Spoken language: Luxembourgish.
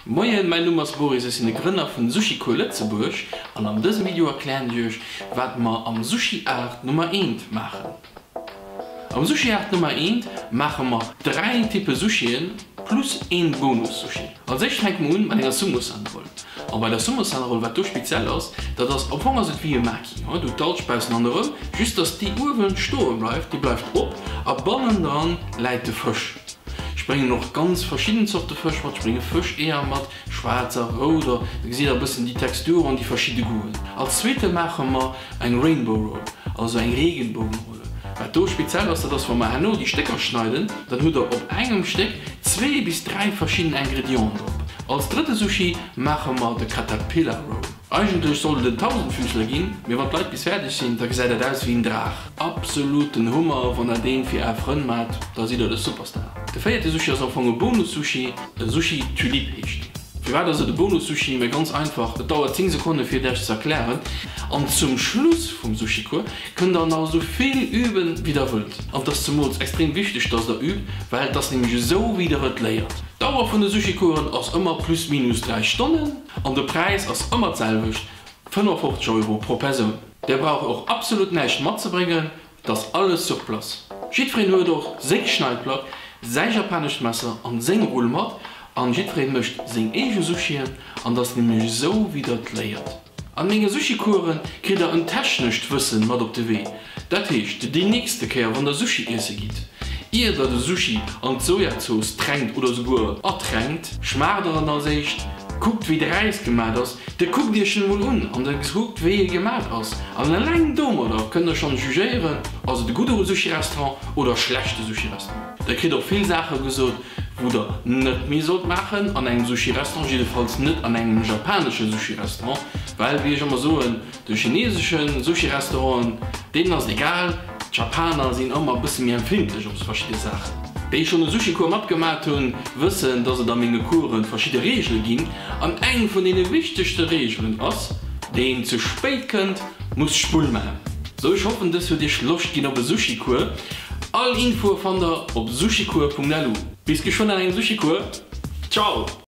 Moien, mäin Numm ass Boris, ech sinn de Grënner vun Sushi Cours Lëtzebuerg an an dësem Video erklären ech iech wat mer am Sushi Art Nummer eent maachen. Am Sushi Art Nummer eent maache mer 3 Typpe Sushien plus een Bonus Sushi. Als éischt fänke mer un mat enger Sumosan Roll. An bei der Sumosan Roll wat do speziell ass, dat ass, am Fong ass et wéi e Maki, du hutt d'Alg baussen an der Roll, just dass déi uewen stoe bleift, déi bleift op a bannendran läit de Fësch. Ech bréngen och ganz verschidden Zorte Fësch mat, ech brénge Fëscheeër mat, schwaarzer, rouder, da gesitt der e bëssen déi Textur an déi verschidde Goûten. Als zweete maache mer eng Rainbow Roll, also eng Regenbogenrolle. Wat do speziell ass, dat ass wa mer herno déi Stécker schneiden, dann hutt der op engem Stéck zwee bis dräi verschidden Ingredienten drop. Als drëtte Sushi maache mer de Caterpillar Roll. Eigentlech sollt et en Tausendfüßler ginn, mee wann d'Leit bis fäerdeg sinn, da gesäit dat aus wéi en Draach. Absolut den Hummer, wann der deen fir aer Frënn maat, da sidd der de Superstar. De véierte Sushi ass am Fong e Bonus-Sushi, e Sushi Tulipe heescht deen. Firwat ass et e Bonus-Sushi? Mä ganz einfach, et dauert 10 Sekonne fir et iech ze erklären an zum Schluss vum Sushi-Cours kënnt der nach esou vill üben wéi der wëllt. An et ass zemools extrem wichteg, dass der übt, well et ass nämlech esou wéi der et léiert. D'Dauer vun de Sushi-Coursen ass ëmmer plus minus 3 Stonnen. An de Präis ass ëmmer d'selwecht, 55 Euro pro Persoun. Dir braucht och absolut näischt matzebréngen, et ass alles sur place. Jiddwereen huet och seng Schneidplack, säi japanescht Messer an seng Rull mat an jiddwereen mécht seng eege Sushien an et ass nämlech esou wéi der et léiert. An menge Sushi-Coursen kritt der en technescht Wëssen mat op de Wee. Dat heescht, déi nächste Kéier wann der Sushi iesse gitt, ier der de Sushi an d'Sojazooss tränkt oder souguer ertränkt, schmaacht der en als éischt, kuckt wéi de Räis gemat ass, der kuckt iech en emol un an der kuckt wéi e gemat ass an eleng domadder kënnt der schonn jugéieren, ass et e gudde Sushi-Restaurant oder e schlechte Sushi-Restaurant. Der kritt och vill Saache gesot wou der net méi sollt maachen an engem Sushi-Restaurant, jiddefalls net an engem japanesche Sushi-Restaurant, well wéi ech ëmmer soen, De chinesesche Sushi-Restauranten, deenen ass et egal, d'Japaner sinn ëmmer e bësse méi empfindlech op verschidde Saachen. Déi schonn e Sushi-Cours matgemat hunn, wëssen, dass et a menge Coursen verschidde Reegele ginn, an eng vun deene wichtegste Reegelen ass, Deen ze spéit kënnt, muss d'Spull maachen. Sou, ech hoffen, dës huet iech Loscht ginn op e Sushi-Cours. All Infoe fannt der op sushicours.lu. Bis geschwënn an engem Sushi-Cours. Ciao!